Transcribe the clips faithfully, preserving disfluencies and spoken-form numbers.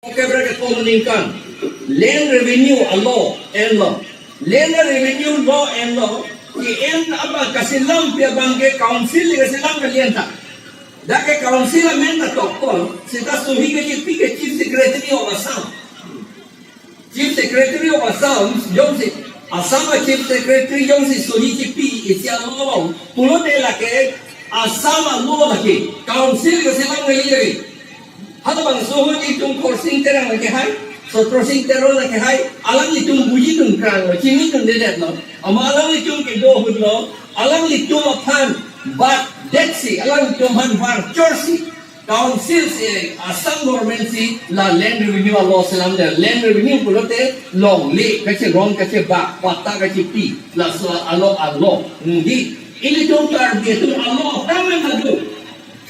Kebra kethom aningkan, land revenue a-law enlo. Land revenue law enlo. Ke-en abang, kasilam pi abang ke council kasilam kali anta. Dak ke council amen ta tokpon, seta sohi kechipi ke Chief Secretary of Assam. Chief Secretary of Assam, jongsi Assam a-Chief Secretary jongsi sohi chipi isi a-law along, pulote lake Assam a-law lake, council kasilam kali lake. Halabangso ahut itum Khorsing Terang lake hai, Sotro Sing Teron lake hai, alanglitum buji dun kranglo, chinidundedetlo. Amat alanglitum kedo ahutlo, alanglitum aphan batdetsi, alanglitum aphan varchorsi, council si, Assam government si la land revenue a-law selamde, land revenue pulote longle kachirong kachibak, patta kachipi, laso a-law a-law. Nangdi, ilitum Karbi atum a-law aphan amen adu.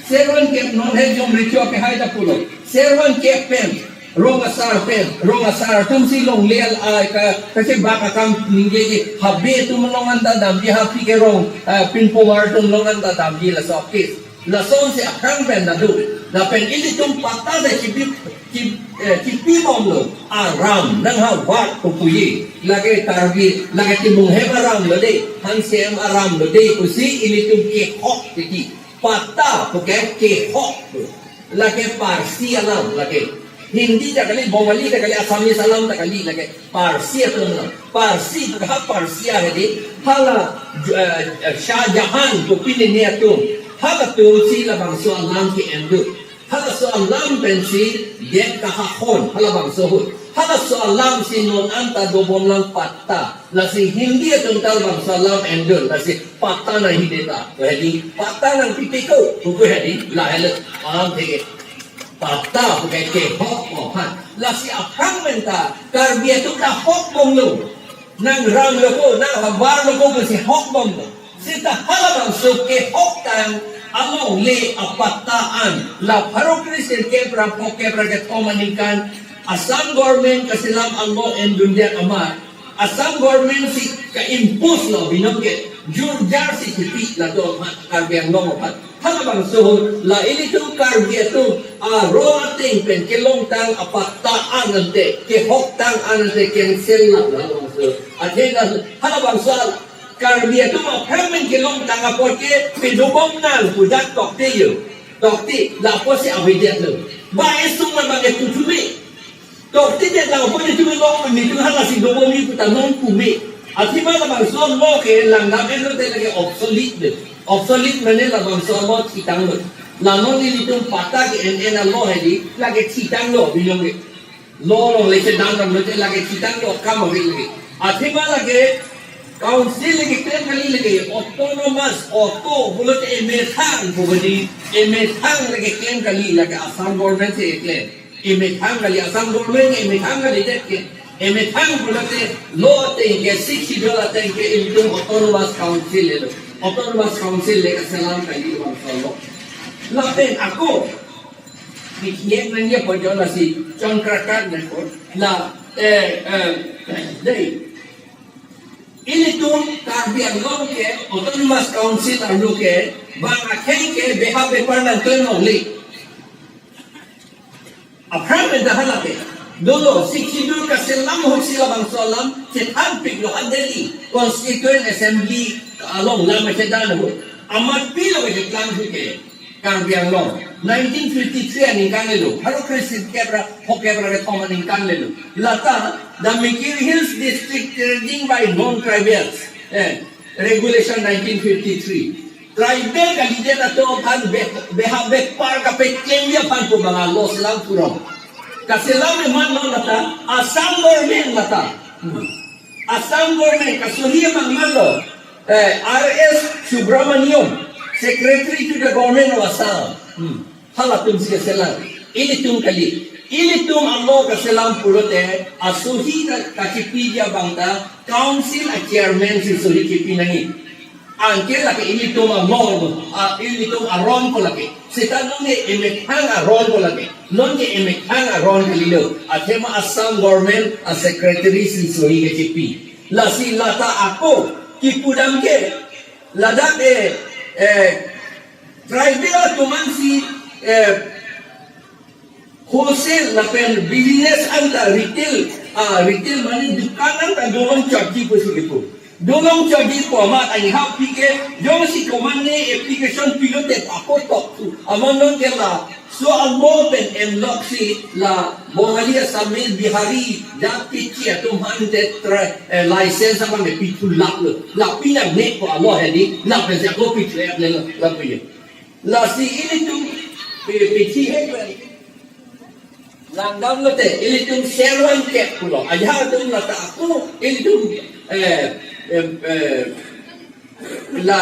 Servan kep non he jom recho ke hai ta pulo. Servan kep pen, rong asar pen, rong asar atumsi longle al-, ah, ka, kachibak akam ningjeje, habe atum along anta damji, hapi ke rong, ah, pinpomar atum along anta damji, laso case. Lasonsi akam pen adu. Lapen ilitum patta ta chipi, chip-, eh, chipibomlo. Aram nanghavar pupuji. Lake Karbi, lake Timung hem aram lo de, Hanse hem aram lo de pusi ilitum kehok titi. Patta puke kehok pu. Lake Parsi alam lake. Hindi ta kali, Bongali ta kali, Assamese alam ta kali lake. Parsi atum alam. Parsi puke ha Parsia hedi. Hala, eh, Shah Jahan pu pini ni atum. Halatumsi labangso alam ke-en dun. Halaso alam pensi det kahahon, halabangso ahut. Halaso alamsi non anta dobomlang patta. Lasi Hindi atum ta labangso alam en dun, lasi patta nahi deta. Pu hedi, patta nangpipe ko, pu hedi, lahelo, alam theke. Patta puke kehok aphan. Lasi aphrang amen ta, Karbi atum ta hokbomlo. Nangramlo ko, nanghavarlo ko pusi hokbomlo. Seta halabangso kehoktang alongle apatta an, la pharo kre sirkep ra phongokep ra kethom aningkan Assam government kasilam a-law endundet amat, Assam government si ka-impose lo binong ke, jurjar si chipi latum aphan, Karbi Anglong aphan. Halabangso ahut la ilitum Karbi atum arong ateng pen kelongtang apatta an ante, kehoktang an ante cancel lang, halabangso. Athena halabangso Karbi atum aphrang amen kelongtang apot ke pedobom nang pu dak tokte yo. Tokte, lapusi avedetlo. Ba esung man bang etu thume. Tokte det lang apot itum long, itum halasi dobomji pu ta non pume. Athema labangso a-law ke langdam enlote lake obsolete de. Obsolete mane labangso a-law thitanglo. La non ilitum patta ke-en en a-law hedi, lake thitanglo binong ke. Law along lake dam damlote lake thitanglo, kam ave lake. Athema lake council lake klem kali lake, autonomous, auto pulote emethang pu hedi, emethang lake klem kali lake Assam government si klem. Emethang kali, Assam government emethang kalidet ke. Emethang pulote law ateng ke, Sixth Schedule ateng ke ilitum autonomous council lelo. Autonomous council le kaselam kali bangso a-law. Lapen ako, P T M nangji apot jo lasi chongkrakat nangkot la, eh, eh, dei. Ilitum Karbi Anglong ke Autonomous Council arlo ke bang akhei ke beha bepar nangklem longle. Aphrang amen ta halake. Dolo, Sixth Schedule kaselam ahutsi labangso alam chethanpiklo ha Delhi Constituent Assembly along lam kedan ahut. Amat pilo kacheplang ahut ke. Karbi Anglong, nineteen fifty-three aningkan lelo, pharo kre sirkep ra phongokep ra kethom aningkan lelo. Lata, the Mikir Hills District trading by non-tribals, eh, Regulation nineteen fifty-three. Tribal kalidet atum aphan be-, beha bepar kapeklemji aphan pu bang a-law selam purong. Kaselam eman non lata, Assam government lata. Hmm. Assam government kasohi amang manlo, eh, R S Subramaniam, Secretary to the Government of Assam. Hmm. Halatumsi kaselam. Ilitum kali. Ilitum a-law kaselam pulote, asohi ta kachipiji abang ta, council a-chairman si sohi chipi nangji. Anke lake ilitum a-law, a, ilitum aron ko lake. Seta nonke emethang aron ko lake. Nonke emethang aron kalilo. Athema Assam government a-secretary si sohi kachipi. Lasi lata ako kipudam ke, ladak, eh, eh, tribal atum ansi, eh, Wholesale lapen business anta retail, ah, retail mane dukan anta dolong charge pusi kipu. Dolong charge pu amat anha pike jongsi komatne application pilote pakotok tu. Amat non ke laso amo pen enlok si la Bongali, Assamese, Bihari, jat kechi atum aphan te tra-, eh, license aphan ke pithu laklo. La pinang ne ko alo hedi, lapen si ako pithu ek le lo, lapu ye. Lasi ilitum pi-, pithi he pen. Langdam lote, ilitum servan kep pulo. Ajahak atum lata aku, ilitum, eh, eh, eh, la